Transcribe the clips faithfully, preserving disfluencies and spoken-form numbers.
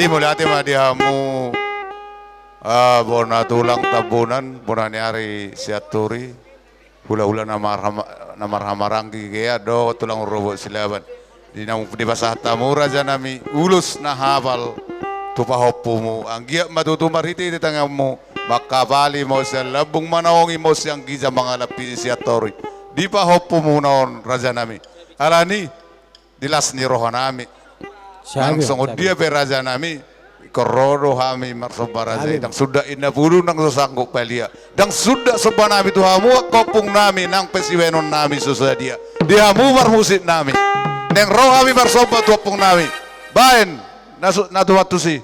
Mauliate ma di hamu, ah, bona tulang Tambunan, bona ni ari Sianturi, hulahula na marhama-, na marhamaranggi gea dohot tulang rorobot Silaban. Di naung dipasahat hamu raja nami ulos na hapal tu pahompumu, anggiat ma tutu marhitehite tanganmu mangkapali ma sian lambung, manaongi ma sian ginjang, mangalapi sian toru di pahompumu na on raja nami. Alani di las ni roha nami. Nang songon dia pe raja nami, ingkon ro do hami marsomba raja i. Ndang suda inna pudung, ndang so sanggup palia. Ndang suda somba nami tu hamu angka ompung nami, nang pe sibahenon nami so sadia. Di hamu parmusik nami. Naeng ro hami marsomba tu ompung nami. Baen na su-, na tuat tusi.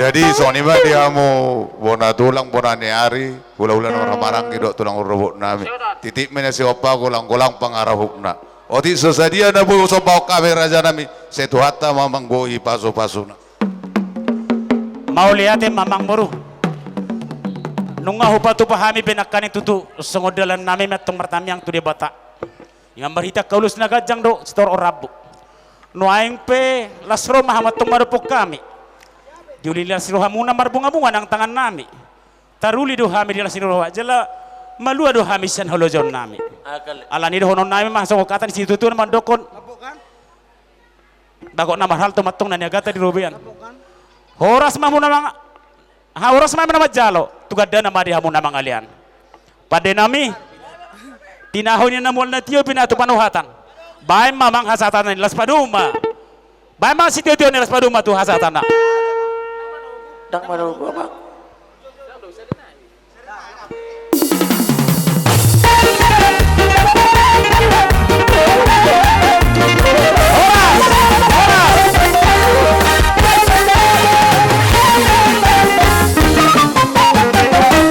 Jadi songon i ma di hamu bona tulang, bona ni ari, hulahula na marhamaranggi dohot tulang rorobot nami. Titip ma na sigompa, golang-golang pangarahutna. Otik so sadia na boi husombahon hami raja nami, sai Tuhanta ma manggohi pasu-pasuna. Mauliate ma amang boru. Nunga hupatupa hami pe nangkaning tutu songon dalan nami ma antong martamiang tu Debata. Ingan marhite angka ulos na ganjang do sitorop rambu. Nuaeng pe las roha ma hamu antong mandophon hami. Diuli las rohamuna marbunga-bunga nang tangan nami. Taruli do hami di las ni roha jala malua do hami sian halojaon nami. Alani dohonon nami ma songon hata ni situatua na mandokkon. Bagot na marhalto ma antong na niagatan di robean. Horas ma hamu na manga-, ha, horas ma hamu na manjalo, tu gandana ma di hamu na mangalean. Pande nami, tinaho ni na mual na tio pinatupa ni hata. Baen ma amang hasahatan ni las padomu. Baen ma sitio-tio ni las padomu tu hasahatan. Ndang manogu amang.